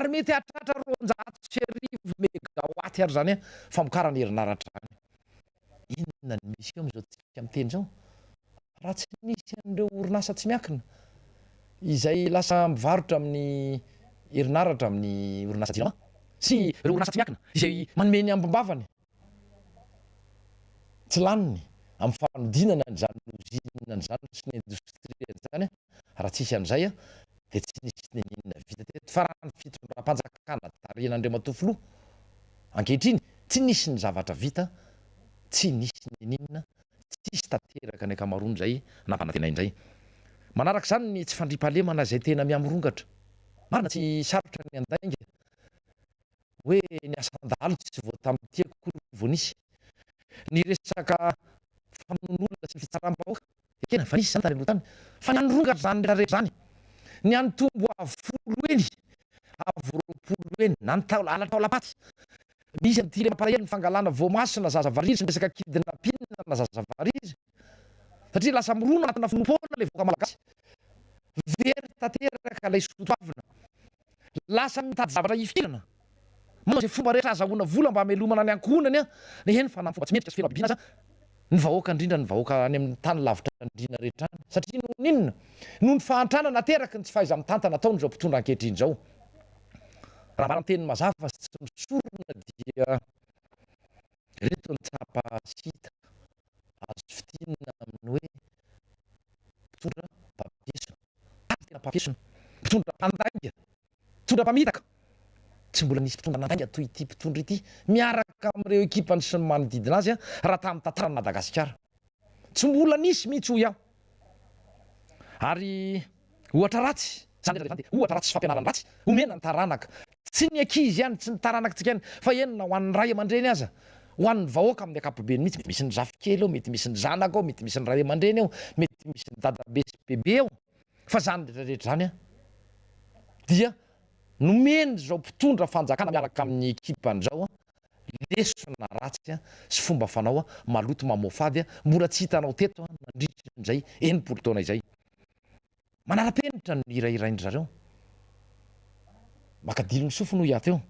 Ary mety hahatratra 1200 megawatt ary izany famokarana herinaratra izany. Inona no misy eo amin'izao tsika miteny izao? Raha tsy nisy an'ireo orinasa tsy miankina izay lasa mivarotra amin'ny herinaratra amin'ny orinasa Jirama sy ireo orinasa tsy miankina izay manome ny ambim-bavany tsy laniny amin'ny fanodinana an'izany ozinina izany sy ny indostria izany, raha tsisy an'izay dia tsy nisy n'inon'inona vita teto fa raha ny fitondram-panjakana tarihin'Andriamatoa Filoha ankehitriny tsy nisy ny zavatra vita, tsy nisy n'inon'inona, tsisy tanteraka ny ankamaroan'izay nampanantenaina izay. Manaraka izany ny tsy fandriampahalemana izay tena miha-mirongatra. Marina tsy sarotra ny handainga hoe ny asan-dahalo tsy vao tamin'ity akory vao nisy. Ny resaka famonoan'olona sy ny fitsaram-bahoaka, ekena fa nisy izany tany aloha tany, fa ny hanirongatra izany rehetra rehetra izany, ny hanitombo avo folo heny, avo 20 heny, na ny taola, halatra taolam-paty, misy an'ity ilay mampalahelo ny fangalana voamaso na zaza variry sy ny resaka kidnapping na zaza variry, satria lasa mirona anatina finoanoam-poana ilay vahoaka malagasy, very tanteraka ilay soatoavina. Lasa mitady zavatra hifikirana, manao izay fomba rehetra ahazahoana vola mba hamelomana ny ankohonany an, eny fa na amin'ny fomba tsy mendrika sy feno habibiana aza ny vahoaka, indrindra ny vahoaka any amin'ny tany lavitra andriana rehetra any. Satria noho ny inona? Noho ny fahantrana nateraky ny tsy fahaiza-mitantana ataon'izao mpitondra ankehitriny izao. Raha ambara amin'ny teny mazava sy tsy misorona dia ireto ny tsapa sy hita, azo fintinina amin'ny hoe mpitondra mpampiesona. Ary tena mpampiesona, mpitondra mpandainga, mpitondra mpamitaka. Tsy mbola nisy mpitondra nandainga toy ity mpitondra ity miaraka amin'ireo ekipany sy ny manodidina azy raha tamin'ny tantaran'i Madagasikara. Tsy mbola nisy mihitsy hoy aho. Ary ohatra ratsy, izany rehetra izany dia ohatra ratsy sy fampianarana ratsy omena ny taranaka. Tsy ny ankizy ihany, tsy ny taranakitsika ihany, fa eny na ho an'ny ray aman-dreny aza, ho an'ny vahoaka amin'ny ankapobeny mihitsy. Mety misy ny zafikely ao, mety misy ny zanaka ao, mety misy ny ray aman-dreny ao, mety misy ny dadabe sy bebe ao. Fa izany rehetra rehetra izany dia nomen'izao mpitondra fanjakana miaraka amin'ny ekipany izao lesona ratsy sy fomba fanao maloto mamoafady mbola tsy hitanao teto nandritra izay 60 taona izay. Manara-penitra no hirahirain-dry zareo. Makadilo ny sofiny hoy aho teo.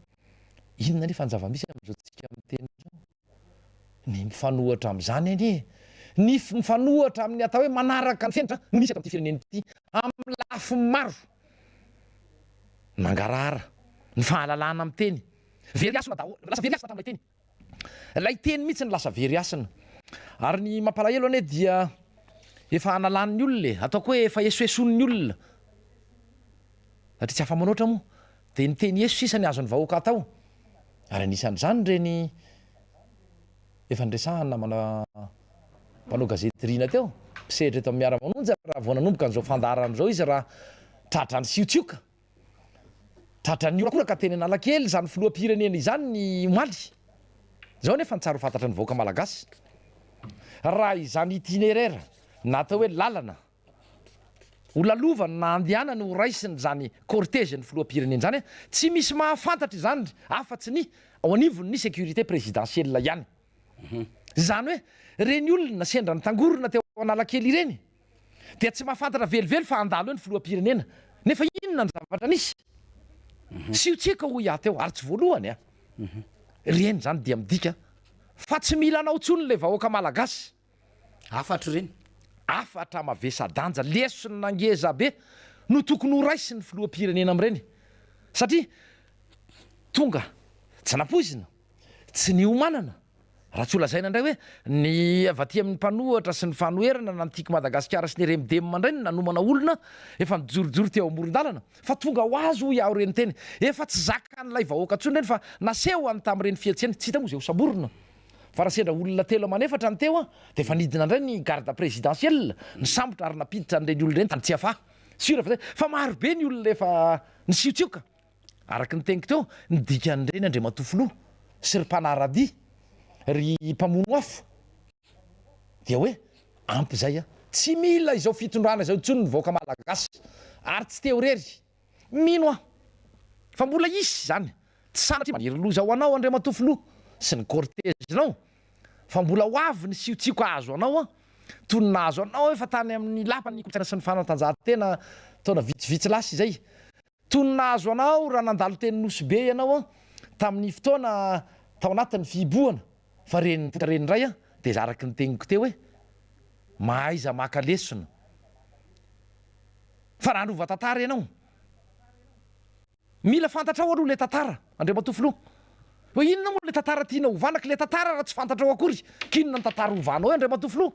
Inona anefa ny zava-misy amin'izao tsika miteny izao? Ny mifanohitra amin'izany anie, ny mifanohitra amin'ny atao hoe manaraka ny fenitra no misy eto amin'ity firenena ity amin'ny lafiny maro. Ny mangarahara, ny fahalalahana miteny. Very hasina daholo, lasa very hasina hatramin'ilay teny. Ilay teny mihitsy no lasa very hasina. Ary ny mampalahelo anie dia efa analan'ny olona e, ataoko hoe efa esoesoin'ny olona. Satria tsy afa-manoatra moa. Dia ny teny eso sisa ny azon'ny vahoaka atao. Ary anisan'izany ireny efa niresahan'ny namana mpanao gazety Rina teo, mpisehatra eto amin'ny Miara-manonja raha vao nanomboka an'izao fandaharana izao izy raha tratran'ny siotsioka. Tratran'ny horakoraka teny Analakely izany filoham-pirenena izany ny omaly. Izao anefa ny tsara ho fantatry ny vahoaka malagasy. Raha izany itinéraire na atao hoe lalana ho lalovany na andehanany ho raisiny izany cortège ny filoham-pirenena izany, tsy misy mahafantatra izany afa-tsy ny ao anivon'ny sécurité présidentielle ihany. Izany hoe ireny olona sendra nitangorona teo Analakely ireny dia tsy mahafantatra velively fa handalo eo ny filoham-pirenena. Nefa inona ny zavatra nisy? Siotsiaka hoy aho teo, ary tsy voalohany an! Ireny izany dia midika fa tsy mila anao intsony ilay vahoaka malagasy. Hafatra ireny. Hafatra mavesa-danja, lesona ngeza be no tokony ho raisin'ny filoham-pirenena amin'ireny. Satria tonga tsy nampoizina, tsy niomanana, Raha tsy holazaina indray hoe ny avy aty amin'ny mpanohatra sy ny fanoherana na ny Tiako Madagasikara sy ny RMDM indray no nanomana olona efa nijorojoro teo amoron-dalana fa tonga ho azy hoy aho ireny teny. Efa tsy zakan'ilay vahoaka intsony ireny fa nasehony tamin'ireny fihetsehany. Tsy hita moa izay hosamborina fa raha sendra olona telo aman'efatra ny teo dia efa nidina indray ny garde présidentielle nisambotra ary nampiditra an'ireny olona ireny tany Tsiafahy. Sûr fa zay fa maro be ny olona efa nisiotsioka. Araka ny teniko teo, ny dikan'ireny Andriamatoa Filoha sy ry mpanaradia, ry mpamono afo dia hoe ampy izay a! Tsy mila izao fitondrana izao intsony ny vahoaka malagasy ary tsy te ho irery. Mino aho fa mbola hisy izany, tsy sanatria maniry loza ho anao Andriamatoa Filoha sy ny cortège-nao fa mbola ho avy ny siotsioko hahazo anao an! Toy ny nahazo anao efa tany amin'ny lapan'ny kolontsaina sy ny fanatanjahantena taona vitsivitsy lasa izay. Toy ny nahazo anao raha nandalo teny Nosy Be ianao tamin'ny fotoana tao anatin'ny fihibohana fa reny reny indray dia araky ny teniko teo hoe mahaiza maka lesona fa raha hanova tantara ianao Mila fantatrao aloha ilay tantara, Andriamatoa Filoha. Hoe inona moa ilay tantara tianao hovana, ka ilay tantara raha tsy fantatrao akory, k'inona ny tantara hovanao eo, Andriamatoa Filoha?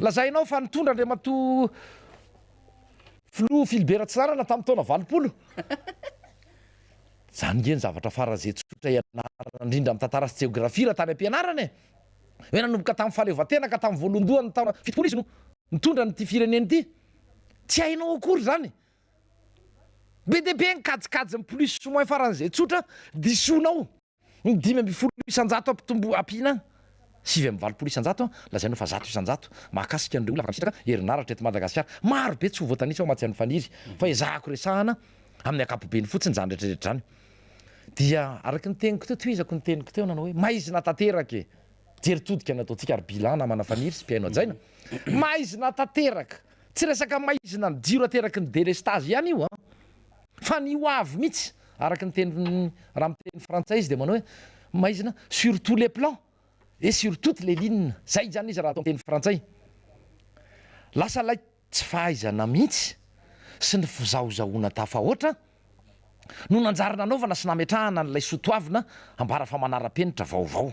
Lazainao fa nitondra Andriamatoa Filoha Philibert Ratsiranana tamin'ny taona 80. Izany nge ny zavatra faran'izay tsotra ianarana indrindra amin'ny tantara sy jeografia raha tany am-pianarana e! Hoe nanomboka tamin'ny fahaleovantena ka tamin'ny voalohandohan'ny taona 70 izy no nitondra an'ity firenena ity. Tsy hainao akory izany. Be dia be ny kajikajy ny plus sy moins faran'izay tsotra disoinao ny 15% ampitombo ampiana 89% lazainao fa 100% mahakasika an'ireo olona afaka misitraka herinaratra eto Madagasikara. Maro be tsy ho voatanisa ao mantsy an'i Faniry fa ezahako resahana amin'ny ankapobeny fotsiny izany rehetra rehetra izany. Dia araka ny teniko teo, tohizako ny teniko teo nanao hoe maizina tanteraka e! Jery todika ny ataontsika ary bilan namana Faniry sy mpihaino hajaina. Maizina tanteraka! Tsy resaka maizina ny jiro ateraky ny delestazy ihany io an! Fa ny ho avy mihitsy, araka ny teny raha amin'ny teny frantsay izy dia manao hoe maizina sur tous les plans et sur toutes les lignes, zay izany izy raha atao amin'ny teny frantsay. Lasa ilay tsy fahaizana mihitsy sy ny fizahozahoana tafahoatra no nanjary nanaovana sy nametrahana an'ilay soatoavina ambara fa manara-penitra vaovao.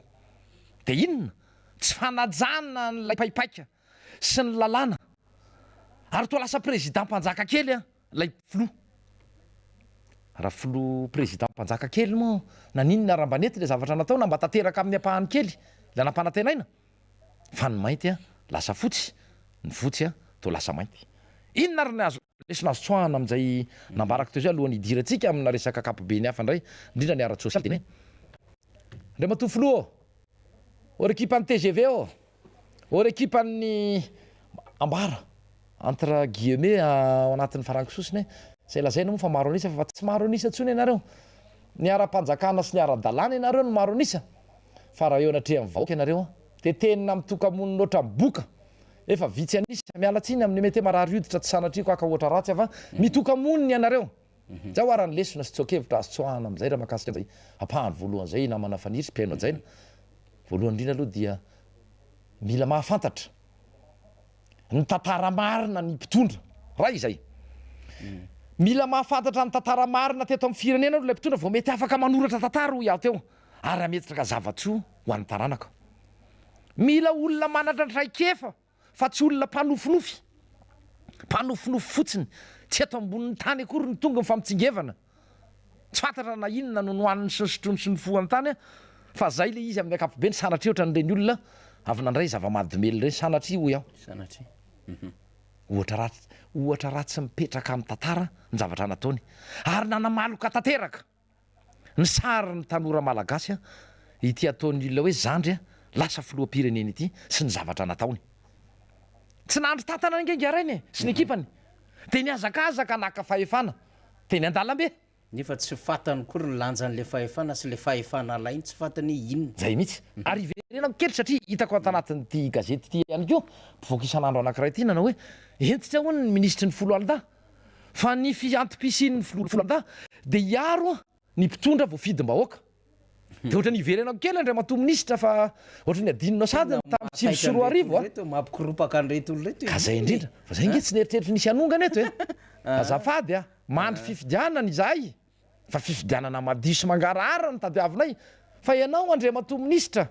Dia inona? Tsy fanajana an'ilay paipaika sy ny lalàna ary toa lasa président mpanjaka kely an ilay filoha. Raha filoha président mpanjaka kely moa naninona raha mba nety ilay zavatra natao na mba tanteraka amin'ny ampahany kely ilay nampanantenaina fa ny mainty an lasa fotsy ny fotsy an toa lasa mainty. Inona ary ny azo lesona azo tsoahana amin'izay nambarako teo izay alohan'ny hidirantsika amina resaka ankapobeny hafa indray indrindra ny ara-tsosialy dia ny hoe Andriamatoa filoha ô! Ô ry ekipan'ny tgv ô! Or ekipan'ny ambara entre guillemets ao anatin'ny farango sosona e! Izay lazaina moa fa maro an'isa fa tsy maro an'isa intsony ianareo. Ny ara-panjakana sy ny ara-dalàna ianareo no maro an'isa fa raha eo anatrehan'ny vahoaka ianareo dia tena mitoka-monina ohatran'ny boka efa vitsy an'isa. Miala tsiny amin'ny mety hoe marary hoditra tsy sanatriako haka ohatra ratsy aho fa mitoka-monina ianareo. Izao ara ny lesona sy tsoa-kevitra azo tsoahana amin'izay raha mahakasika an'izay ampahany voalohany izay namana Faniry sy mpihaino hajaina. Voalohany indrindra aloha dia mila mahafantatra ny tantara marina ny mpitondra. Ray izay. Mila mahafantatra ny tantara marina teto amin'ny firenena aloha ilay mpitondra vao mety afaka manoratra tantara hoy aho teo ary hametraka zava-tsoa ho an'ny taranaka. Mila olona manana traikefa fa tsy olona mpanofinofy, mpanofinofy fotsiny, tsy eto ambonin'ny tany akory ny tongony fa mitsingevana, tsy fantatra na inona no nohaniny sy nosotroiny sy nofohany tany fa zay le izy amin'ny ankapobeny, sanatria ohatran'ireny olona avy nandray zava-mahadomelina ireny, sanatria hoy aho. Sanatria. Uhum. Ohatra ratsy, ohatra ratsy mipetraka amin'ny tantara ny zavatra nataony, ary nanamaloka tanteraka. Ny sarin'ny tanora malagasy ity ataon'ny olona hoe zandry lasa filoham-pirenena ity sy ny zavatra nataony. Tsy nahandry tantana ange Ingahy Rainy e, sy ny ekipany. Dia nihazakazaka naka fahefana teny an-dalambe. Nefa tsy fantany akory ny lanjan'ilay fahefana sy ilay fahefana alainy, tsy fantany hoe inona. Izay mihitsy. Ary hiverenako kely satria hitako ato anatin'ity gazety ity ihany koa, mpivoaka isan'andro anankiray ity nanao hoe hentitra hono ny minisitry ny foloalindahy Fa ny antom-pisian'ny filoha dia hiaro ny mpitondra voafidim-bahoaka. Dia ohatran'ny hiverenako kely Andriamatoa Minisitra fa ohatran'ny adinonao sahady ny tamin'ny 2009 a. Mampikoropaka an'ireto olona ireto Ka zay indrindra. Fa zay nge tsy nieritreritro nisy hanongana eto e. Azafady a. Mandry fifidianana izahay. Fa fifidianana madio sy mangarahara no tadiavinay. Fa ianao Andriamatoa Minisitra,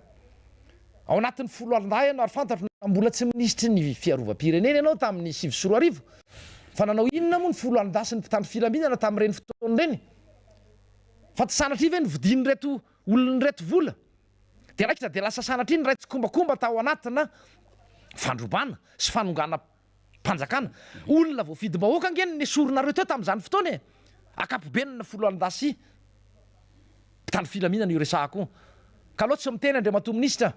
ao anatin'ny foloalindahy ianao ary fantatro na mbola tsy minisitry ny fiarovam-pirenena ianao tamin'ny 2009, fa nanao inona moa ny foloalindahy sy ny mpitandro filaminana tamin'ireny fotoana ireny? Fa tsy sanatria ve novidian'ireto olona ireto vola? Dia raikitra dia lasa sanatria niray tsikombakomba tao anatina fandrobana sy fanonganam Mpanjakana. Olona voafidim-bahoaka ange no nesorinareo teo tamin'izany fotoana e! Ankapobeny ny foloalindahy sy mpitandro filaminana io resahako io. Ka aleo tsy miteny Andriamatoa Minisitra.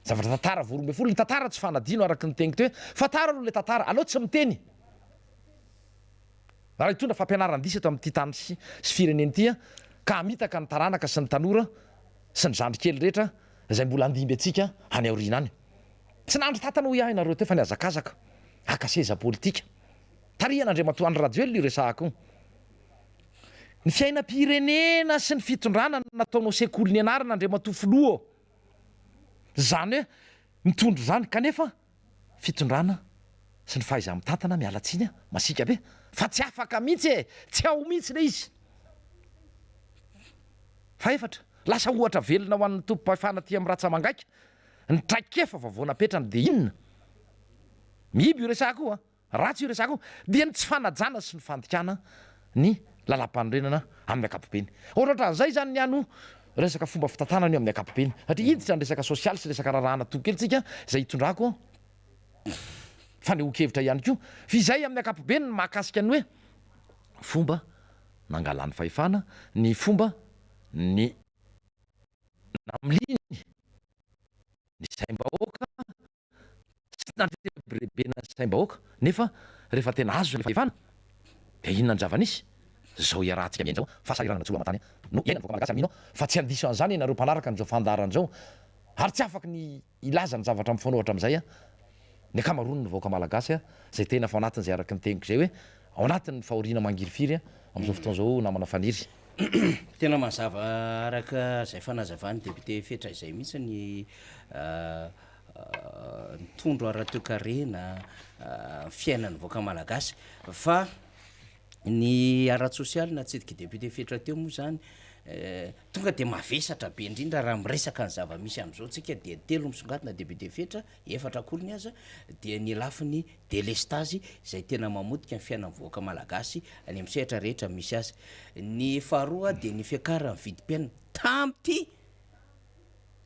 Zavatra tantara vao 12, ny tantara tsy fanadino araka ny teniko teo hoe fantaro aloha ilay tantara, aleo tsy miteny. Raha hitondra fampianaran-diso eto amin'ity tany sy firenena ity ka hamitaka ny taranaka sy ny tanora sy ny zandry kely rehetra izay mbola handimby antsika any aoriana any. Tsy nahandry tantana hoy aho ianareo teo fa nihazakazaka haka seza politika. Tarihan'Andriamatoa Andry Rajoelina io resahako io. Ny fiainam-pirenena sy ny fitondrana no nataonao sekoly nianarana Andriamatoa Filoha ô! Izany hoe mitondra izany kanefa fitondrana sy ny fahaiza-mitantana miala tsiny a, masiaka be fa tsy afaka mihitsy e! Tsy ao mihitsy ilay izy. Fahefatra, lasa ohatra velona ho an'ny tompom-pahefana aty amin'ny ratsa-mangaika ny traikefa vaovao napetrany dia inona? Mihibo io resaka io a! Ratsy io resaka io, dia ny tsy fanajana sy ny fandikana ny lalàmpanorenana amin'ny ankapobeny. Ohatrohatran'izay izany ny ahy no resaka fomba fitantanana io amin'ny ankapobeny. Satria hiditra ny resaka sosialy sy resaka rarahana toa kely tsika, izay hitondrako fanehoan-kevitra ihany koa. Fa izay amin'ny ankapobeny ny mahakasika ny hoe fomba nangalany fahefana, ny fomba ny namiliany ny saim-bahoaka, Tsy nandrebirebena ny saim-bahoaka nefa rehefa tena azo ilay fahefana dia inona ny zava-nisy? Izao iarahantsika miaina izao, fahasahiranana tsy ho aman-tany no iainan'ny vahoaka malagasy ary mino aho fa tsy handiso an'izany ianareo mpanaraka an'izao fandaharana izao ary tsy afaky ny hilaza ny zavatra mifanohitra amin'izay ny ankamaroan'ny vahoaka malagasy izay tena efa ao anatin'izay araka ny teniko izay hoe ao anatin'ny fahoriana mangirifiry amin'izao fotoana izao namana Faniry. Tena mazava araka izay fanazavan'ny député Fetra izay mihitsy ny ny tondro ara-toekarena, ny fiainan'ny vahoaka malagasy fa ny ara-tsosialy natsidik'i député Fetra teo moa zany tonga de mavesatra be indrindra raha miresaka ny zava-misy amin'izao tsika dia telo misongadina député Fetra, efatra akoriny aza dia ny lafiny delestazy izay tena mamotika ny fiainan'ny vahoaka malagasy any amin'ny sehatra rehetra misy azy. Ny faharoa dia ny fiakaran'ny vidim-piainana tamin'ity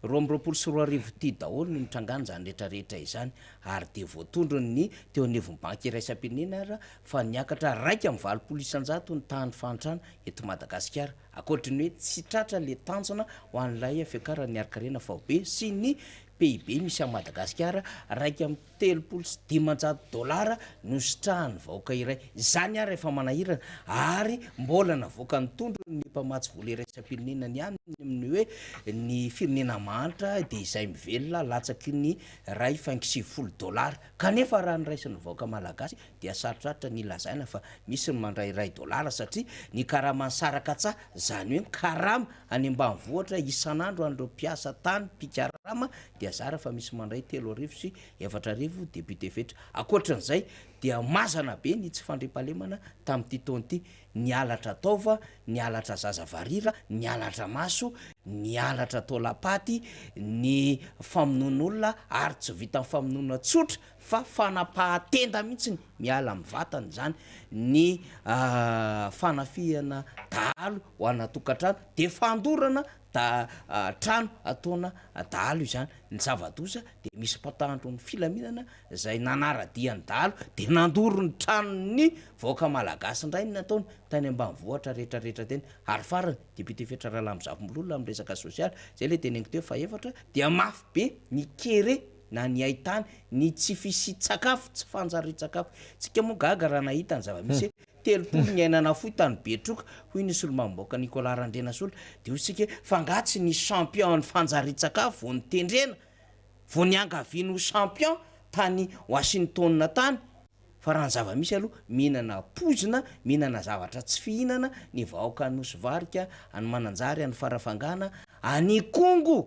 2022 ity daholo no nitrangana izany rehetra rehetra izany ary dia voatondron'ny teo anivon'ny banky iraisam-pirenena ara fa niakatra 81% ny tahan'ny fahantrana eto Madagasikara ankoatry ny hoe tsy tratra ilay tanjona ho an'ilay fiakaran'ny harin-karena faobe sy ny PIB misy an'i Madagasikara 531 dolara no sitrahan'ny vahoaka iray. Izany ary efa manahirana ary mbola navoakan'ny tondrony ny mpamatsy vola iraisam-pirenena ny any amin'ny hoe ny firenena mahantra dia izay mivelona latsaky ny 1,90 dolara kanefa raha ny raisin'ny vahoaka malagasy dia sarotrarotra ny lazaina fa misy ny mandray iray dolara satria ny karaman'ny sarakatsa izany hoe ny karama any ambanivohitra isan'andro an'ireo mpiasa tany mpikarama dia zara fa misy mandray 3400 député fetra. Ankoatran'izay dia mazana be ny tsy fandriampahalemana tamin'ity taona ity, ny halatra taova, ny halatra zaza varira, ny halatra maso, ny halatra taolam-paty, ny famonoan'olona ary tsy vitan'ny famonoana tsotra fa fanapahan-tenda mihitsy miala amin'ny vatana izany, ny fanafihana dahalo ho ana tokantrano dia fandorana da trano ataona dahalo izany, ny zava-doza dia misy mpatandro ny filaminana izay nanara-dia ny dahalo dia nandoro ny tranon'ny vahoaka malagasy indray ny nataony tany ambanivohitra rehetra rehetra teny, ary farany député Fetra Ralambozafimbololona amin'ny resaka sosialy, izay ilay teneniko teo fahefatra dia mafy be ny kere na ny haitany, ny tsy fisian-tsakafo, tsy fanjarian-tsakafo, tsika moa gaga raha nahita ny zava-misy hoe 30 ny aina nafoy tany Betroka, hoy ny solombavambahoaka Nicolas Randrianasolo, dia hoy isika hoe fa angaha tsy ny champion ny fanjarian-tsakafo vao notendrena, vao niangaviany ho champion tany Washington tany, fa raha ny zava-misy aloha mihinana poizina, mihinana zavatra tsy fihinana ny vahoaka Nosy Varika, any Mananjary, any Farafangana, any Ikongo.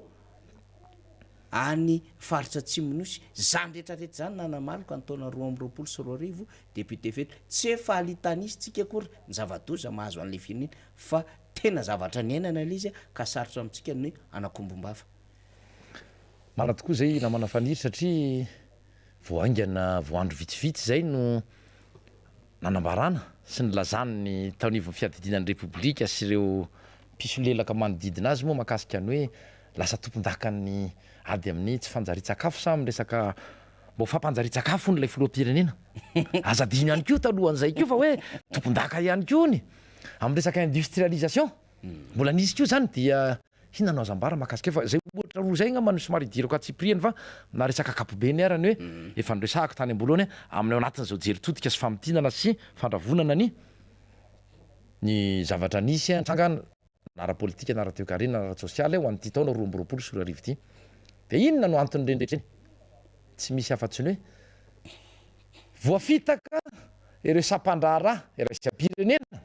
any faritra atsimon'ny Nosy, izany rehetra rehetra izany nanamaloka ny taona 2022 député fetra, tsy hoe faly hitanisa tsika akory ny zava-doza mahazo an'ilay firenena fa tena zavatra niainana ilay izy ka sarotra amintsika ny hanakombom-bava. Marina tokoa izay namana Faniry satria vao haingana vao andro vitsivitsy izay no nanambarana sy nilazan'ny tao anivon'ny fiadidiana ny Repoblika sy ireo mpisolelaka manodidina azy moa mahakasika ny hoe lasa tompondakan'ny ady amin'ny tsy fanjarian-tsakafo sa amin'ny resaka mba ho fampanjarian-tsakafo hono ilay filoham-pirenena. Aza adino ihany koa talohan'izay koa fa hoe tompondaka ihany koa hono amin'ny resaka industrialisation. Mbola nisy koa izany dia inona no azo ambara mahakasika io fa izay ohatra roa izay angamba no somary idirako antsipiriany fa na resaka ankapobeny ara ny hoe efa noresahako tany am-boalohany amin'ny ao anatin'izao jery todika sy famintinana sy fandravonana ny ny zavatra nisy nitranga na ara-politika na ara-toekarena na ara-tsosialy ho an'ity taona 2022 ity. Dia inona no anton'ireny rehetra ireny? Tsy misy afa-tsy ny hoe voafitaka ireo sampandraharaha iraisam-pirenena.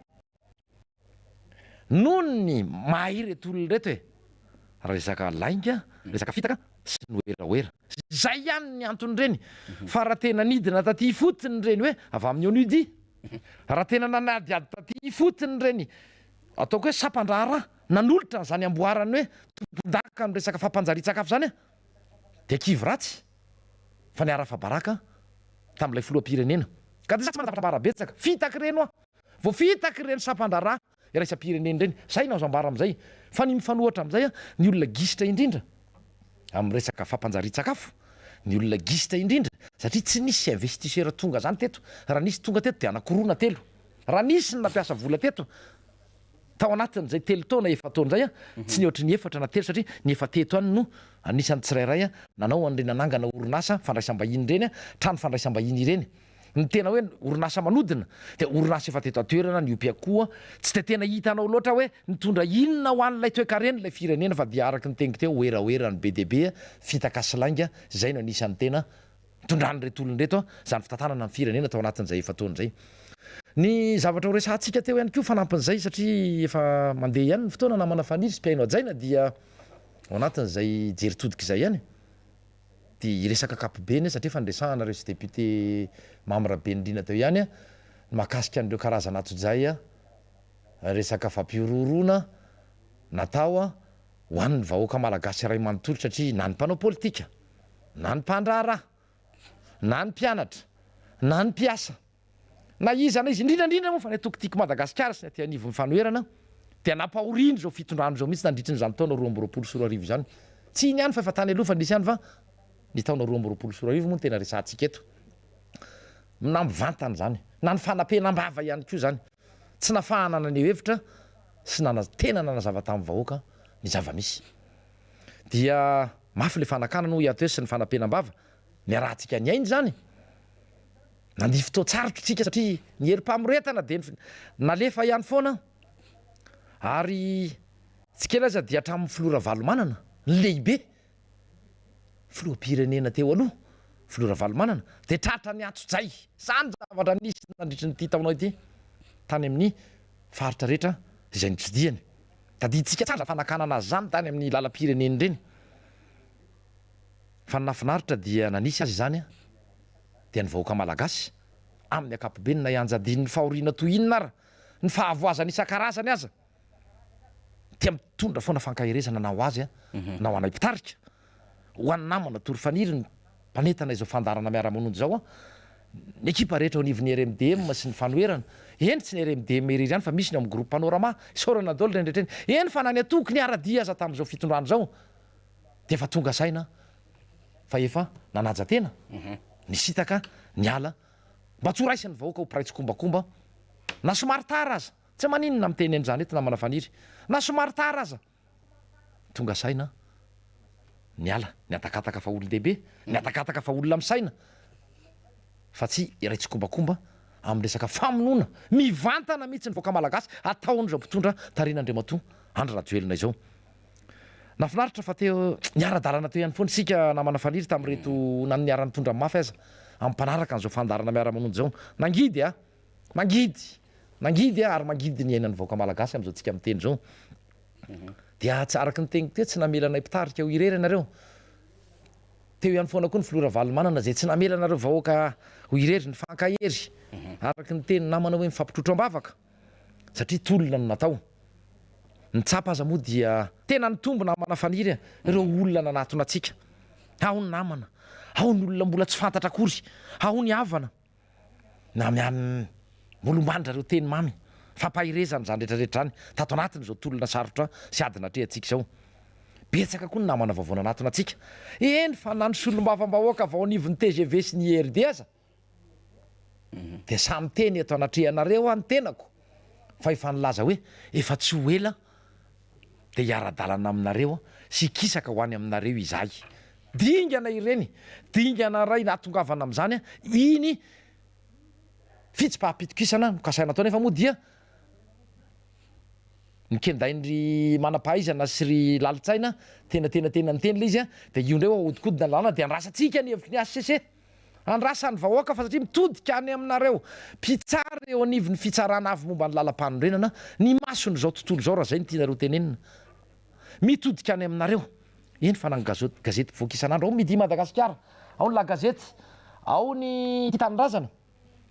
Noho ny maha ireto olona ireto e! Resaka lainga, resaka fitaka sy ny werawera. Izay ihany ny anton'ireny. Fa raha tena nidina taty ifotony ireny hoe avy amin'ny ONUDI, raha tena nanadihady taty ifotony ireny ataoko hoe sampan-draharaha nanolotra an'izany amboaran'ny hoe tompondaka amin'ny resaka fampanjarian-tsakafo izany dia kivy ratsy fa niara-afa-baraka tamin'ilay filoham-pirenena. Ka dia za tsy manana zavatra ambara betsaka. Fitaka ireny hoa. Voafitaka ireny sampan-draharaha iraisam-pirenena ireny. Izay no azo ambara amin'izay. Fa ny mifanohitra amin'izay, ny olona gisitra indrindra amin'ny resaka fampanjarian-tsakafo, ny olona gisitra indrindra satria tsy nisy investisseur tonga izany teto. Raha nisy tonga teto dia anankiroa na telo. Raha nisy ny nampiasa vola teto tao anatin'izay telo taona, efa-taona izay, tsy nihoatry ny efatra na telo satria ny efa teto ihany no anisan'ny tsirairay nanao an'ireny nanangana orinasa fandraisam-bahiny ireny, trano fandraisam-bahiny ireny. Ny tena hoe orinasa manodina dia orinasa efa teto an-toerana niompy akoho, tsy dia tena hitanao loatra hoe nitondra inona ho an'ilay toekarena ilay firenena fa dia araka ny teniko teo werawera ny be dia be, fitaka sy lainga, izay no anisan'ny tena nitondran'ireto olona ireto izany fitantanana ny firenena tao anatin'izay efa-taona izay. Ny zavatra ho resahantsika teo ihany koa fanampin'izay satria efa mandeha ihany ny fotoana namana Faniry sy mpihaino hajaina dia ao anatin'izay jery todika izay ihany. Dia hiresaka ankapobeny satria efa niresahanareo sy député Mamy Rabenirina teo ihany ny mahakasika an'ireo karazana antsojay resaka fampihorohoroana natao ho an'ny vahoaka malagasy iray manontolo satria na ny mpanao politika, na ny mpandraharaha, na ny mpianatra, na ny mpiasa. Na iza na iza, indrindra indrindra moa fa ny antoko Tiako Madagasikara sy ny aty anivon'ny fanoherana dia nampahoriana izao fitondrana izao mihitsy nandritry ny izany taona 2022 izany. Tsy iny ihany fa efa tany aloha fa nisy ihany fa ny taona 2022 moa no tena resahantsika eto. Na mivantana izany, na ny fanapenam-bava ihany koa izany. Tsy nafahana naneho hevitra sy nana tena nanazava tamin'ny vahoaka ny zava-misy. Dia mafy ilay fanakanana hoy aho teo sy ny fanapenam-bava. Niarahantsika niaina izany. Nandia fotoan-tsarotra isika satria ny herim-pamoretana dia nalefa ihany foana ary tsy kely aza dia hatramin'ny filoha Ravalomanana, ny lehibe, filoham-pirenena teo aloha, filoha Ravalomanana dia tratra ny antsojay. Izany zavatra nisy nandritry ny ity taona ity tany amin'ny faritra rehetra izay notsidihany. Tadidintsika tsara fanakanana azy izany tany amin'ny lalam-pirenena ireny. Fa ny nahafinaritra dia nanisy azy izany dia ny vahoaka malagasy amin'ny ankapobeny na ianjadian'ny fahoriana toy inona ara, ny fahavoazana isan-karazany aza dia mitondra foana fankaherezana na ho azy na ho anay mpitarika, ho an'ny namana Tory Faniry ny mpanentana izao fandaharana miara-manonja izao, ny ekipa rehetra ao anivon'ny RMDM sy ny fanoherana, eny tsy ny RMDM irery ihany fa misy ny ao amin'ny groupe Panorama, isaorana daholo ireny rehetra ireny, eny fa na ny antoko niara-dia aza tamin'izao fitondrana izao dia efa tonga saina fa efa nanaja tena, nisintaka, niala, mba tsy ho raisin'ny vahoaka ho mpiray tsikombakomba, na somary tara aza, tsy maninona miteny an'izany eto namana Faniry, na somary tara aza, tonga saina, niala, nihatakataka fa olon-dehibe, nihatakataka fa olona misaina, fa tsy iray tsikombakomba amin'ny resaka famonoana mivantana mihitsy ny vahoaka malagasy ataon'izao mpitondra tarihin'Andriamatoa Andry Rajoelina izao. Nahafinaritra fa teo niara-dalana teo ihany foana isika namana Faniry tamin'ireto na ny niara-nitondra mafy aza amin'ny mpanaraka an'izao fandaharana miara-manonja izao. Nangidy a! Mangidy! Nangidy a! Ary mangidy ny iainan'ny vahoaka malagasy amin'izao tsika miteny izao. Dia tsy araka ny teniko teo tsy namela anay mpitarika ho irery ianareo. Teo ihany foana koa ny filoha Ravalomanana izay tsy namela anareo vahoaka ho irery, nifankahery araka ny teny namana hoe mifampitrotro am-bavaka. Satria tolona no natao. Ny tsapa aza moa dia tena nitombo namana Faniry a, ireo olona nanatona antsika. Ao ny namana, ao ny olona mbola tsy fantatra akory, ao ny havana. Na mian mbola omban-dry zareo teny mamy, fampaherezana izany rehetra rehetra izany tato anatin'izao tolona sarotra sy ady natrehantsika izao. Betsaka koa ny namana vaovao nanatona antsika. Eny fa na ny solombavambahoaka avy ao anivon'ny tgv sy ny IRD aza Dia samy miteny eto anatrehanareo aho ny tenako fa efa nilaza hoe efa tsy ho ela dia hiara-dalana aminareo sy hikisaka ho any aminareo izahay. Dingana ireny, dingana iray nahatongavana amin'izany iny fitsipaham-pitokisana nokasaina atao nefa moa dia Nokendain-dry manam-pahaizana sy ry lalin-tsaina, tena tena tena niteny ilay izy an, dia io indray ho ahodikodina ny lalàna dia andrasantsika ny hevitry ny hcc. Andrasan'ny vahoaka fa satria mitodika any aminareo mpitsara eo anivon'ny fitsarana avo momba ny lalampanorenana ny mason'izao tontolo izao raha izay no tianareo tenenina. Mitodika any aminareo. Eny fa na ny gazety mpivoaka isan'andro, ao ny Midi Madagasikara, ao ny La Gazette, ao ny Tia Tanindrazana,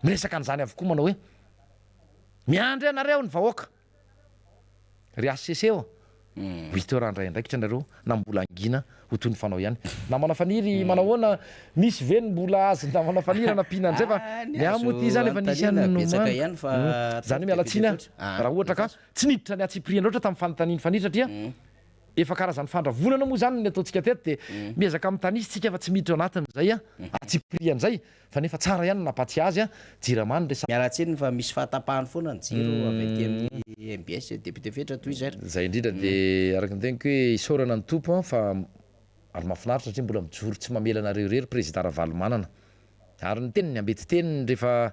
miresaka an'izany avokoa manao hoe miandry anareo ny vahoaka. Ry HCC ô! Huit heures handray andraikitra nareo na mbola hangina ho toy ny fanao ihany. Namana Faniry manao ahoana? Misy ve ny mbola azon'i namana Faniry hanampiana an'izay fa Ny ny ahy moa azo ity izany efa nisy ihany anontaniana ny betsaka nomaniko. ihany fa Izany ataovy hoe miala bebe tsiny aho loatra. Ah, raha ohatra ka alefaso. tsy niditra ny antsipiriany loatra tamin'ny fanontanian'i Faniry satria efa karazan'ny fandravonana moa izany ny ataontsika teto dia miezaka mitanisa isika fa tsy miditra ao anatin'izay antsipiriany izay. Fa nefa tsara ihany ny nampatsiahy azy a, jirama no resahana. Miala tsiny fa misy fahatapahany foana ny jiro avy aty amin'ny mbs député Fetra tohizo ary. Zay indrindra dia araka ny teniko hoe isaorana ny Tompo an fa ary mahafinaritra satria mbola mijoro tsy mamela anareo irery Président Ravalomanana ary ny teniny ambetiteniny rehefa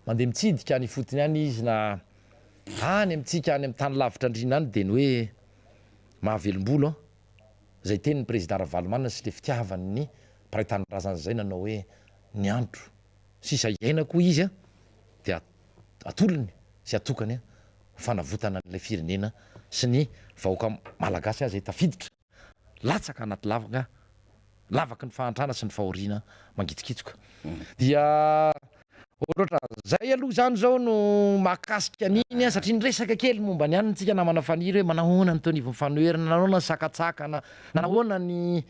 mandeha mitsidika any ifotony any izy na any amintsika any amin'ny tany lavitra andriana any dia ny hoe mahavelombolo an Izay tenin'ny Prezida Ravalomanana sy le fitiavany ny mpiray tanindrazana izay nanao hoe ny andro sisa iainako hoy izy dia atolony sy atokany ho fanavotana an'ilay firenena sy ny vahoaka malagasy aza tafiditra latsaka anaty lavaka lavaky ny fahantrana sy ny fahoriana mangitsokitsoka dia Ohatran'izay aloha izany izao no mahakasika an'iny an, satria niresaka kely momba ny anona tsika namana Faniry hoe manahoana ny teo anivon'ny fanoherana, nanahoana ny sakantsakana, nanahoana ny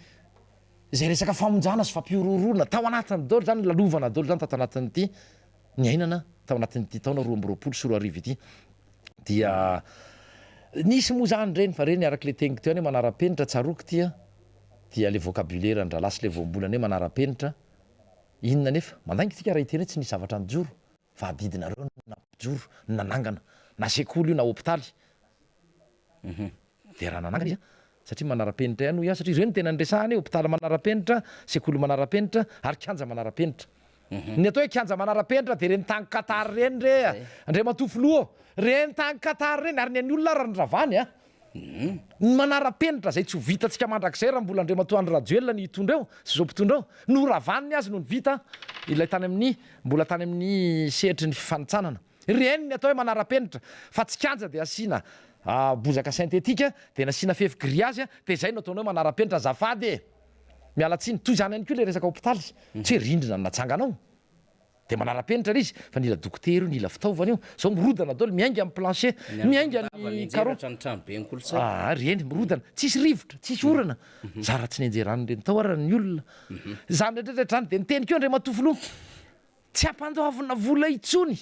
izay resaka famonjana sy fampihorohoroana tao anatiny daholo izany, nilalovana daholo izany tato anatin'ity niainana tao anatin'ity taona 2022 ity. Dia nisy moa izany ireny fa ireny araka ilay teniko teo ihany hoe manara-penitra, tsaroako ity an, dia ilay vocabulaire an-drahalahy sy ilay voambolana hoe manara-penitra, Inona anefa? Mandainga isika raha hiteny hoe tsy nisy zavatra nijoro, fa adidinareo no nampijoro, ny nanangana, na sekoly io na hopitaly. Dia raha nanangana izy an, satria manara-penitra ihany hoy aho, satria ireo no tena niresahana hoe hopitaly manara-penitra, sekoly manara-penitra, ary kianja manara-penitra. Ny atao hoe kianja manara-penitra dia ireny tany Qatar ireny re Andriamatoa Filoha ô! Ireny tany Qatar ireny, ary ny an'ny olona ary noravany an! Ny manara-penitra izay tsy ho vitantsika mandrakizay raha mbola Andriamatoa Andry Rajoelina no hitondra eo sy izao mpitondra eo. Noravany ny azy nony vita ilay tany amin'ny mbola tany amin'ny sehatry ny fifanintsanana. Ireny ny atao hoe manara-penitra fa tsy kianja dia asiana bozaka synthétique dia nasiana fefy grillage dia izay no ataonao hoe manara-penitra azafady e! Miala tsiny. Toy izany ihany koa ilay resaka hopitaly. Tsy hoe rindrina no natsanganao. Dia manara-penitra ilay izy fa nila dokotera io, nila fitaovana io. Zao mirodana daholo, miainga amin'ny plancher, miainga ny carreau. Ah, reny mirodana, tsisy rivotra, tsisy orana. Zara tsy nianjeran'ireny tao ara ny olona. Izany rehetra rehetra izany dia niteny koa Andriamatoa Filoha, tsy ampandoavina vola intsony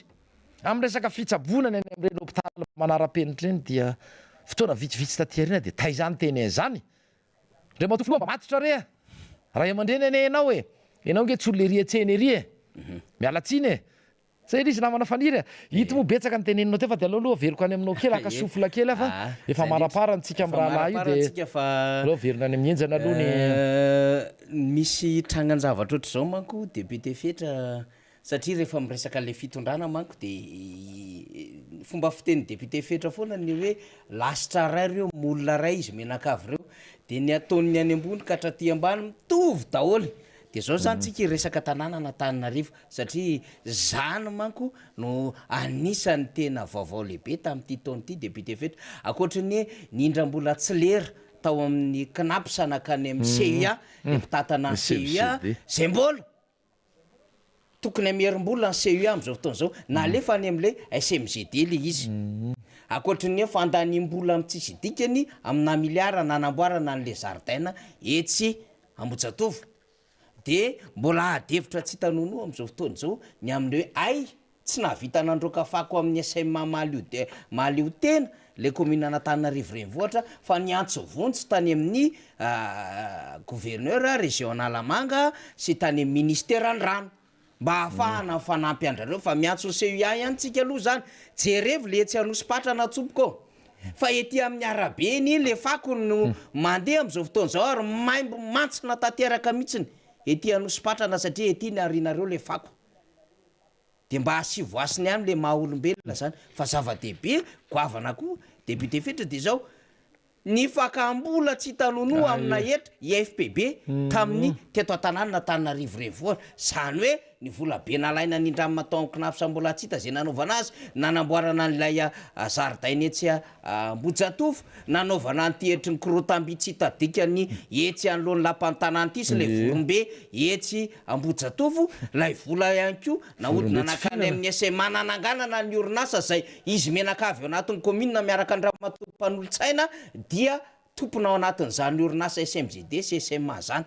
amin'ny resaka fitsaboana ny any amin'ireny hopitaly manara-penitra ireny dia fotoana vitsivitsy taty aoriana dia taiza ny teny an'izany? Andriamatoa Filoha mba matotra re a! Ray aman-dreny anie ianao e! Ianao ange tsy olona ery an-tsena ery e! Miala tsiny e! Zay ilay izy namana Faniry a! Ito moa betsaka ny teneninao teo fa dia aleo aloha averiko any aminao kely haka souffle kely aho fa efa amaraparany tsika mirahalahy io dia aleo averina any amin'ny henjana aloha ny. Misy trangan-javatra ohatr'izao manko député Fetra Satria rehefa miresaka an'ilay fitondrana manko dia fomba fitenin'ny député Fetra foana ny hoe lasitra ray ireo, molina ray izy mianakavy ireo. Dia ny ataon'ny any ambony ka hatraty ambany mitovy daholo. Dia izao izany tsika hiresaka tanànan'Antananarivo satria izany manko no anisan'ny tena vaovao lehibe tamin'ity taona ity député Fetra. Ankoatry ny hoe nindram-bola tsy lera tao amin'ny Cnaps nankany amin'ny CUA, ilay mpitantana ny CUA, izay mbola Tokony hamerim-bola ny CUA amin'izao fotoana izao, nalefa any amin'ilay SMGD ilay izy. Ankoatry ny hoe fandaniam-bola amin'ny tsisy dikany amina miliara nanamboarana an'ilay zaridaina etsy Ambohijatovo, dia mbola ady hevitra tsy hita nonoa amin'izao fotoana izao ny amin'ny hoe hay tsy nahavita nandroaka fako amin'ny SMA mahaleo mahaleo tena ilay kaominina an'Antananarivo renivohitra fa niantso vonjy tany amin'ny gouverneur région Analamanga sy tany amin'ny ministeran'ny rano mba hahafahana mifanampy andrareo fa miantso ny CUA ihany tsika aloha zany jerevo le etsy Anosipatrana tompoko ô fa ety amin'ny arabe anie le fako no mandeha amin'izao fotoana izao ary maimbo mantsina tanteraka mihitsiny ety Anosipatrana satria ety ny arinareo le fako Dia mba asivo hasiny ihany le maha olombelona zany fa zava-dehibe goavana koa député Fetra dia zao. Ny fakam-bola tsy hita nonoa amina hetra IFPB tamin'ny teto an-tanàna Antananarivo Renivohitra. Izany hoe ny vola be nalaina nindramina tao amin'ny Cnaps mbola tsy hita izay nanaovana azy, nanamboarana an'ilay zaridaina etsy Ambohijatovo, nanaovana an'ity hetry ny korotam-by tsy hita dikany etsy anoloan'ny lapan'ny tanàna ity sy ilay vorombe etsy Ambohijatovo, ilay vola ihany koa nahodina nankany amin'ny SMA nananganana ny orinasa izay izy mianakavy ao anatin'ny kaominina miaraka an-dRamatoa mpanolotsaina dia tompona ao anatin'izany orinasa SMGD sy SMA izany.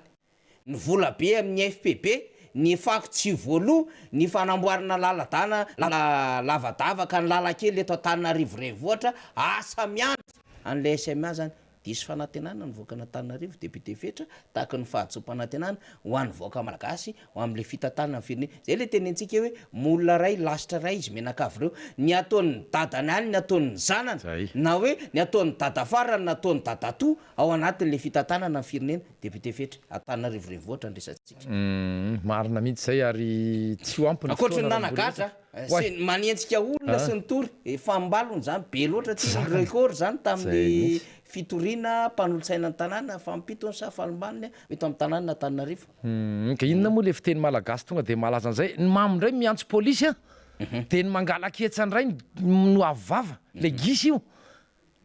Ny vola be amin'ny FPB, ny fako tsy voaloa, ny fanamboarana laladana lavadavaka ny lalan-kely eto Antananarivo renivohitra, asa miandry an'ilay SMA izany. Diso fanantenana ny vahoakan'Antananarivo, Député Fetra, tahaky ny fahadisoam-panantenana ho an'ny vahoaka malagasy ho amin'ilay fitantanana ny firenena. Izay ilay tenentsika hoe molina iray, lasitra iray izy mianakavy ireo. Ny ataon'ny dadany any, ny ataon'ny zanany, na hoe ny ataon'ny dadafarany na ataon'ny dadatoa ao anatin'ilay fitantanana ny firenena. Député Fetra, Antananarivo renivohitra no resatsika. Marina mihitsy izay ary tsy ho ampy ny Ankoatry ny fotoana raha mbola nanagadra, hiresaka. Oay! sy ny manenjika olona sy ny tory, fahambalony izany, be loatra Tsy ity ny zakany. record izany Zay tamin'ny mihitsy. fitoriana mpanolotsaina ny tanàna, fahampitony sa fahalimbaniny eto amin'ny tanàna Antananarivo. Humm, ka inona moa le fiteny malagasy tonga de malaza an'izay, ny mamo indray miantso polisy an, de ny mangalaketsa indray no avo vava, le gisa io,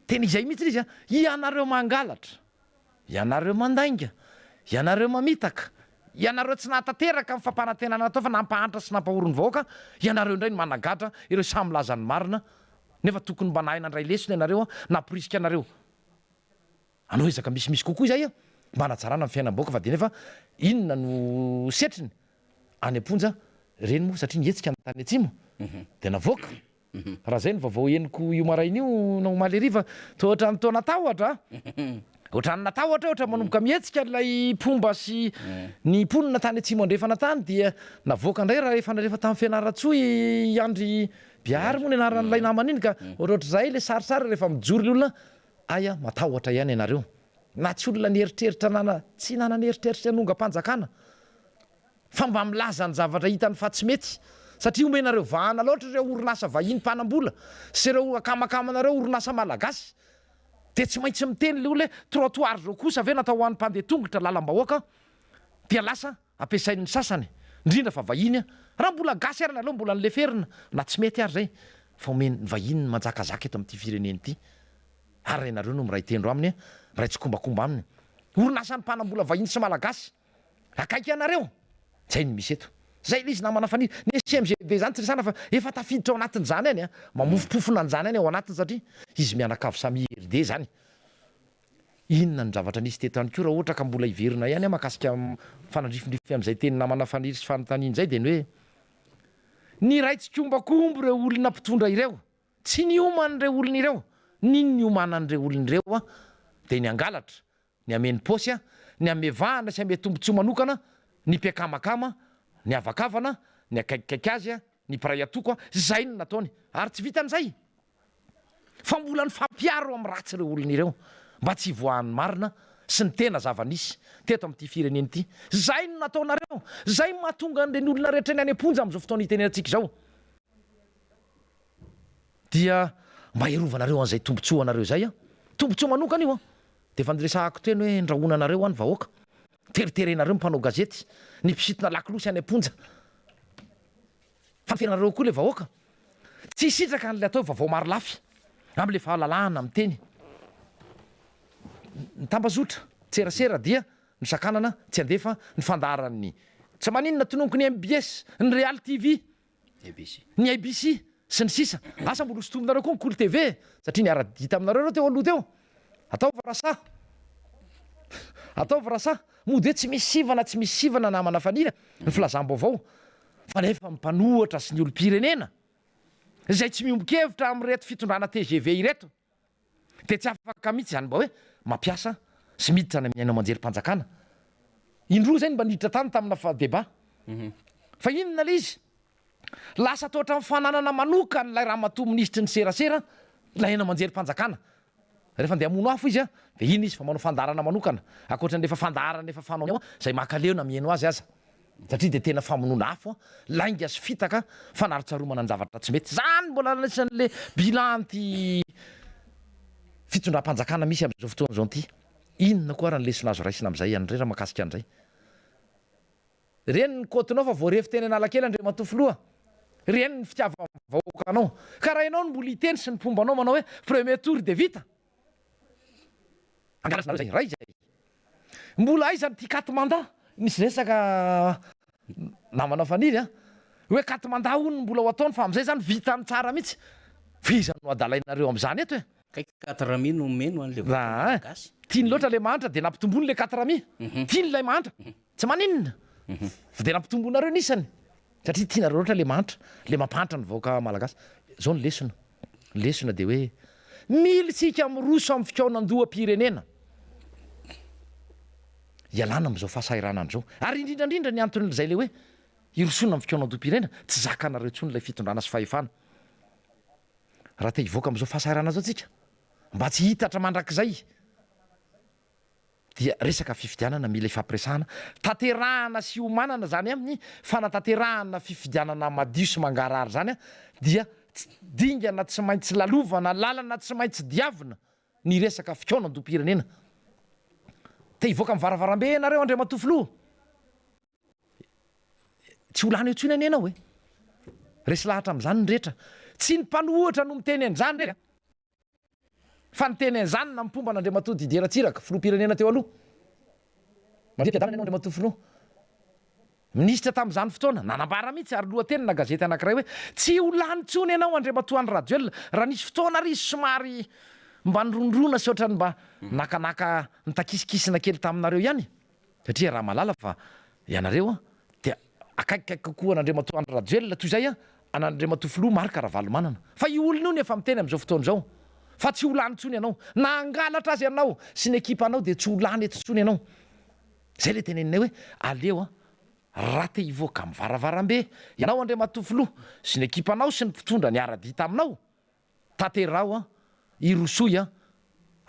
tena izay mihitsy le izy an, ianareo mangalatra, Ianareo mandainga, ianareo mamitaka, ianareo tsy nahatanteraka ny fampanantenana natao fa nampahantra sy nampahory ny vahoaka, ianareo indray no managadra ireo sahy milaza ny marina, nefa tokony mba nahay nandray lesona ianareo, namporisika anareo hanao ezaka misimisy kokoa izay mba hanatsarana ny fiainam-bahoaka fa dia nefa inona no setriny? Any am-ponja ireny moa satria nihetsika ny tany atsimo dia navoaka. Raha izay ny vaovao henoko io maraina io na omaly hariva, toa ohatran'ny toa natahotra a! Ohatran'ny natahotra ohatra manomboka mihetsika ilay mpomba sy ny mponina tany atsimo andrefana tany dia navoaka indray raha efa nalefa tany Fianarantsoa i Andry Biahary moa ny anaran'ilay namana iny ka ohatrohatr'izay ilay sarisary rehefa mijoro ilay olona aya matahotra ihany ianareo na tsy olona nieritreritra nana tsy nanana eritreritra hanongam-panjakana fa mba milaza ny zavatra hitany fa tsy mety satria omenareo vahana loatra ireo orinasa vahiny mpanambola sy ireo akamakamanareo orinasa malagasy dia tsy maintsy miteny le olona hoe trottoir zao kosa ve natao ho an'ny mpandeha tongotra lalam-bahoaka dia lasa ampiasain'ny sasany indrindra fa vahiny raha mbola gasy ary aleo mbola noleferina na tsy mety ary zay fa omen'ny vahiny ny manjakazaka eto amin'ity firenena ity ary ianareo no miray tendro aminy miray tsikombakomba aminy orinasan'ny mpanambola vahiny sy malagasy Akaiky anareo! Zay no misy eto. Zay ilay izy namana Faniry. Ny SMGD zany tsy resahana fa efa tafiditra ao anatin'izany any an. Mamofompofona an'izany any ao anatiny satria izy mianakavy samy IRD zany. Inona no zavatra nisy teto ihany koa raha ohatra ka mbola hiverina ihany aho mahakasika mifanandrifindrify amin'izay teny namana Faniry sy fanontaniana izay dia ny hoe niray tsikombakomba ireo olona mpitondra ireo. Tsy niomana ireo olona ireo. N'inona niomanan'ireo olona ireo dia ny hangalatra, ny hameno paosy, ny hamevahana sy hame tombontsoa manokana, ny mpiakamakama, ny havakavana, ny akaikikaiky azy, ny mpiray antoko, izay no nataony. Ary tsy vitan'izay, fa mbola nifampiaro amin'ny ratsy ireo olona ireo, mba tsy hivoahan'ny marina sy ny tena zava-nisy teto amin'ity firenena ity. Izay no nataonareo, izay no mahatonga an'ireny olona rehetra ireny any am-ponja amin'izao fotoana itenenantsika izao. Dia mba hiarovanareo an'izay tombontsoa anareo izay an! Tombontsoa manokana io an! Dia efa niresahako teny hoe ndrahonanareo an ny vahoaka, teriterenareo ny mpanao gazety, ny mpisintona lakolosy any am-ponja. Fanteranareo koa ilay vahoaka. Tsy hisitraka an'ilay atao hoe vaovao marolafy amin'ilay fahalalahana miteny. Ny tambazotra tserasera dia nosakanana tsy handefa ny fandaharan'ny tsy maninona tononiko ny mbs, ny Real TV. Ny ABC, sy ny sisa Asa mbola hosintominareo koa ny Kolo TV e! Satria niara-dia taminareo ireo teo aloha teo. Ataovy raha sahy. Ataovy raha sahy. Mody hoe tsy misy sivana, tsy misy sivana namana Faniry ny filazam-baovao. Fa nefa ny mpanohatra sy ny olom-pirenena izay tsy miombon-kevitra amin'ireto fitondrana tgv ireto dia tsy afaka mihitsy izany mba hoe mampiasa sy miditra any amin'ny haino aman-jerim-panjakana. Indroa izay no mba niditra tany tamina débat. Fa inona ilay izy? Lasa toa ohatran'ny fananana manokan'ilay ramatoa minisitry ny serasera ilay haino aman-jerim-panjakana. Rehefa andeha hamono afo izy dia iny izy fa manao fandaharana manokana, ankoatra ny efa fandaharana efa fanaony ao izay mankaleo na mihaino azy aza. Satria dia tena famonoana afo, lainga sy fitaka, fanarotsaromana ny zavatra tsy mety. Izany mbola anisan'le bilan an'ity. fitondram-panjakana misy amin'izao fotoana izao ity. Inona koa ary ny lesona azo raisina amin'izay ianareo raha mahakasika an'izay? Reny ny kaotinao fa voarefy teny Analakely Andriamatoa Filoha. Reny ny fitiavan'ny vahoaka anao. Ka raha ianao no mbola hiteny sy ny mpomba anao manao hoe premier tour dia vita. Angalasinareo izay iray izay. Mbola aiza ity quatre mandat? Nisy resaka namana Faniry a! Hoe quatre mandat hono no mbola ho ataony fa amin'izay izany vitany tsara mihitsy. Fa iza no adalainareo amin'izany eto e? Kay quatre mi no omeny ho an'ilay vahoaka malagasy. Tiany loatra ilay mahantra dia nampitomboiny ilay quatre mi. Tiany ilay mahantra. Tsy maninona fa dia nampitomboinareo ny isany satria tianareo loatra ilay mahantra, ilay mampahantra ny vahoaka malagasy. Izao ny lesona, ny lesona dia hoe mila isika miroso amin'ny fikaonandoham-pirenena hialana amin'izao fahasahiranana izao. Ary indrindra indrindra ny anton'izay ilay hoe hirosoana amin'ny fikaonandoham-pirenena, tsy zakanareo intsony ilay fitondrana sy fahefana. Raha te hivoaka amin'izao fahasahiranana izao tsika, mba tsy hitatra mandrakizay dia resaka fifidianana mila ifampiresahana, tanterahana sy iomanana izany amin'ny fanatanterahana fifidianana madio sy mangarahara izany dia dingana tsy maintsy lalovana, lalana tsy maintsy diavina ny resaka fikaonandoham-pirenena. Te hivoaka amin'ny varavarambe ianareo Andriamatoa Filoha? Tsy ho lany eo intsony anie ianao e! Resy lahatra amin'izany ny rehetra. Tsy ny mpanohitra no miteny an'izany re a! Fa niteny an'izany na mpomba an'Andriamatoa Didier Ratsiraka, filoham-pirenena teo aloha. Mandriam-piadanana ianao Andriamatoa Filoha. Minisitra tamin'izany fotoana, nanambara mihitsy ary lohatenina gazety anankiray hoe tsy ho lany intsony ianao Andriamatoa Andry Rajoelina. Raha nisy fotoana ary izy somary mba nirondrona sy ohatran'ny mba nakanaka nitakisikisina kely taminareo ihany. Satria raha mahalala fa ianareo dia akaikikaiky kokoa an'Andriamatoa Andry Rajoelina toy izay an'Andriamatoa Filoha Marc Ravalomanana. Fa io olona io no efa miteny amin'izao fotoana izao fa tsy ho lany intsony ianao. Na hangalatra aza ianao sy ny ekipanao dia tsy ho lany eto intsony ianao. Izay ilay teneninay hoe aleo raha te hivoaka amin'ny varavarambe ianao Andriamatoa Filoha sy ny ekipanao sy ny mpitondra niara-dia taminao Tanteraho an! Irosoy an!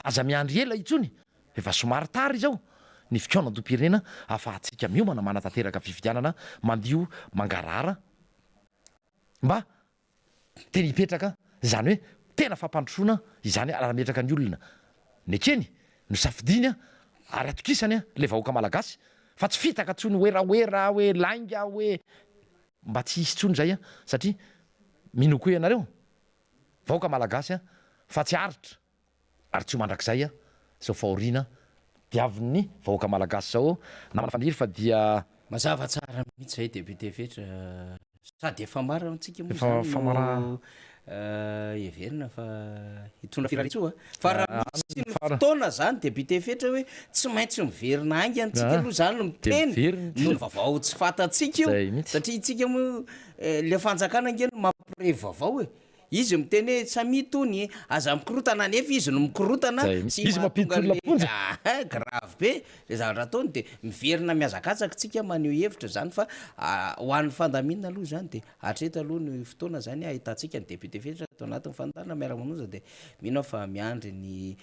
Aza miandry ela intsony, efa somary tara izao ny fikaonandoham-pirenena ahafahantsika miomana manatanteraka fifidianana mandio mangarahara mba tena hipetraka izany hoe tena fampandrosoana izany ary hametraka ny olona nekeny, nosafidiany ary atokisany ilay vahoaka malagasy fa tsy fitaka intsony werawera hoe lainga hoe Mba tsy hisy intsony izay an, satria minoa koa ianareo vahoaka malagasy an, fa tsy haharitra ary tsy ho mandrakizay an, izao fahoriana diavin'ny vahoaka malagasy izao namana Faniry fa dia. Mazava tsara mihitsy izay député Fetra, sady efa marina antsika moa izany no heverina fa hitondra firariantsoa fa raha misy ny fotoana zany député Fetra hoe tsy maintsy miverina haingana tsika aloha zany no miteny noho ny vaovao tsy fantatsika io satria itsika moa le fanjakana ange no mampirevy vaovao e, izy miteny hoe samia tony aza mikorotana nefa izy no mikorotana sy mahatonga le grave be le zavatra ataony de miverina mihazakazaka tsika maneho hevitra zany fa ho an'ny fandaminana aloha zany de Hatreto aloha ny fotoana izany ahitantsika ny député Fetra ato anatin'ny fandaharana Miara-manoza dia mino aho fa miandry ny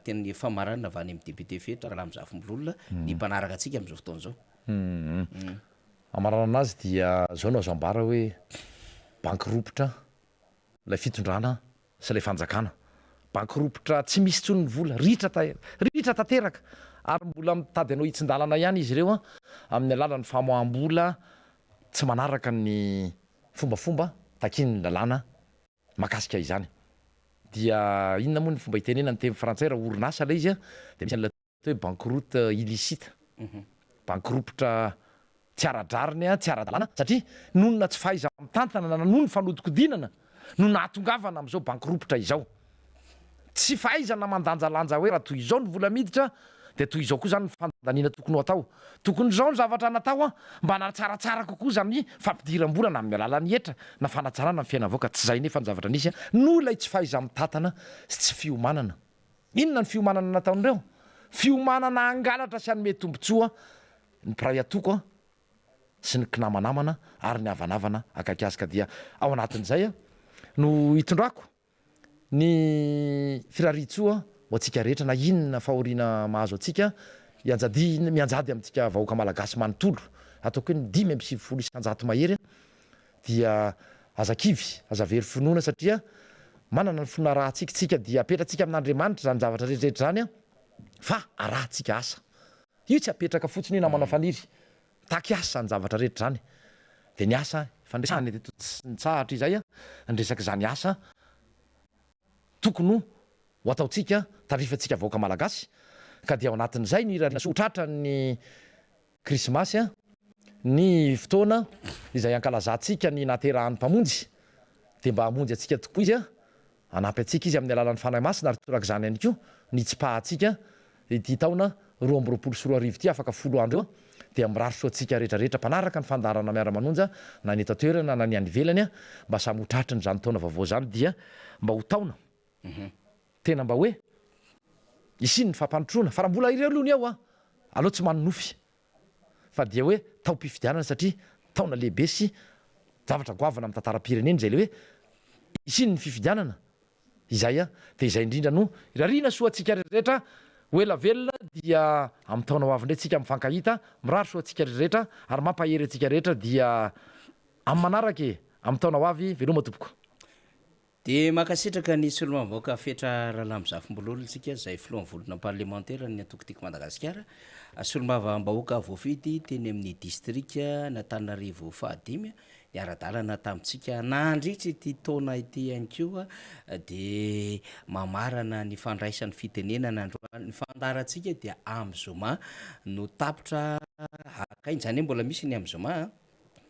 teny famaranana avy any amin'ny député Fetra Ralamizafimbolola ny mpanaraka antsika amin'izao fotoana izao. Hamaranana azy dia izao no azo ambara hoe banky ropitra ilay fitondrana sy ilay fanjakana. Banky ropitra tsy misy intsony ny vola, ritra ritra tanteraka ary mbola mitady hanao hitsin-dalana ihany izy ireo amin'ny alalan'ny famoaham-bola tsy manaraka ny fombafomba takian'ny lalàna mahakasika izany. Dia inona moa ny fomba itenenana ny teny frantsay raha orinasa ilay izy dia misy an'ilay atao hoe banqueroute illicite, bankiropitra tsy ara-drariny, tsy ara-dalàna satria noho ny tsy fahaiza-mitantana na noho ny fanodikodinana no nahatongavana amin'izao bankiropitra izao. Tsy fahaizana mandanjalanja hoe raha toy izao ny vola miditra dia toy izao koa izany ny fandaniana tokony ho atao. Tokony izao ny zavatra natao mba hanatsaratsara kokoa izany fampidiram-bola na amin'ny alalan'ny hetra na fanatsarana ny fiainam-vahoaka. Tsy izay nefa ny zavatra nisy noho ilay tsy fahaiza-mitantana sy tsy fiomanana. Inona ny fiomanana nataon'ireo? Fiomanana hangalatra sy hanome tombontsoa ny mpiray antoko sy ny kinamanamana ary ny havanavana akaiky azy ka dia ao anatin'izay no hitondrako ny firariantsoa ho antsika rehetra na inona fahoriana mahazo antsika hianjady mianjady amintsika vahoaka malagasy manontolo ataoko hoe ny 95% mahery dia aza kivy aza very finoana satria. Manana ny finoana arahantsika isika dia apetratsika amin'Andriamanitra izany zavatra rehetra rehetra izany fa arahantsika asa. Io tsy apetraka fotsiny io namana Faniry. Mitaky asa izany zavatra rehetra izany. Dia ny asa efa niresahana teto tsy nitsahatra izay ny resaka izany asa tokony ho ataontsika tandrifintsika vahoaka Malagasy ka dia ao anatin'izay no irariana soa ho tratran'ny Krismasy, ny fotoana izay ankalazantsika ny nahaterahan'ny Mpamonjy, dia mba hamonjy antsika tokoa Izy, hanampy antsika Izy amin'ny alalan'ny Fanahy Masina ary torak'izany ihany koa ny hitsipahantsika ity taona 2022 ity afaka folo andro eo, dia mirary soa antsika rehetra rehetra mpanaraka ny fandaharana Miara-manonja na ny eto an-toerana na ny any ivelany mba samy ho tratrin'izany taona vaovao izany dia mba ho taona Tena mba hoe hisian'ny fampandrosoana fa raha mbola ireo aloha ny ao an, aleo tsy manonofy fa dia hoe taom-pifidianana satria taona lehibe sy zavatra goavana amin'ny tantaram-pirenena izay ilay hoe hisian'ny fifidianana izay an, dia izay indrindra no irariana soa antsika rehetra ho ela velona dia amin'ny taona ho avy indray tsika mifankahita, mirary soa antsika rehetra ary mampahery antsika rehetra dia amin'ny manaraka e, amin'ny taona ho avy, veloma tompoko. Dia mankasitraka ny solombavambahoaka Fetra Ralambozafimbololona isika izay filohan'ny vondrona parlemanteran'ny antoko Tiako Madagasikara, solombavambahoaka voafidy teny amin'ny distrikan'Antananarivo fahadimy, niara-dalana tamintsika nandritra ity taona ity ihany koa dia mamarana ny fandraisany fitenenana androany. Ny fandaharantsika dia amin'ny zoma no tapitra hakaina, izany hoe mbola misy ny amin'ny zoma an!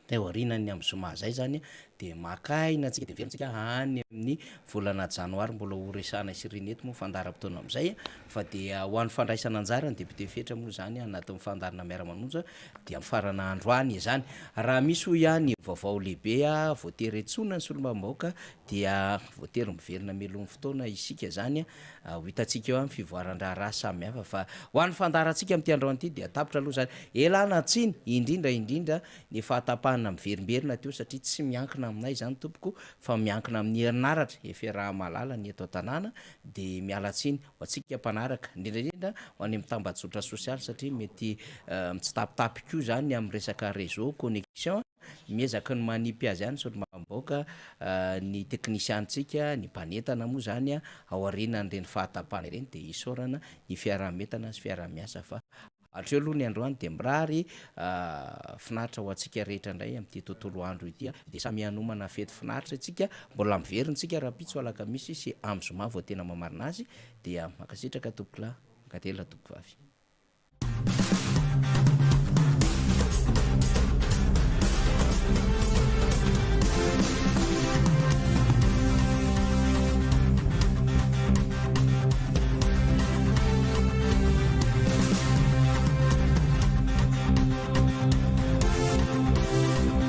Teo aorianan'ny amin'ny zoma izay izany dia maka aina antsika dia miverina antsika any amin'ny volana janoary mbola ho resahana sy rina eto moa fandaharam-potoana amin'izay fa dia ho an'ny fandraisana anjara ny député Fetra moa izany anatin'ny fandaharana miara-manonja dia mifarana androany izany. Raha misy hoy aho ny vaovao lehibe voatery antsoina ny solombavambahoaka dia voatery miverina mialoha ny fotoana isika izany Ho hitantsika eo ihany ny fivoaran-draharaha samihafa fa ho an'ny fandaharantsika amin'ity androany ity dia tapitra aloha izany. Ialana tsiny indrindra indrindra ny fahatapahana miverimberina teo satria tsy miankina aminay izany tompoko fa miankina amin'ny herinaratra efa iaraha-mahalala ny eto an-tanàna dia miala tsiny ho antsika mpanaraka indrindra indrindra ho any amin'ny tambajotra sosialy satria mety mitsitapitapy koa izany amin'ny resaka réseau, connexion. Miezaka ny manipy azy ihany solombavambahoaka, ny teknisianintsika, ny mpanentana moa izany ao aorianan'ireny fahatapahana ireny dia isaorana ny fiaraha-mientana sy fiaraha-miasa fa hatreo aloha ny androany dia mirary finaritra ho antsika rehetra indray amin'ity tontolo andro ity dia samy hanomana fety finaritra isika, mbola miverina isika rahampitso alakamisy sy amin'ny zoma vao tena mamarina azy dia mankasitraka tompokolahy, mankatelina tompokovavy.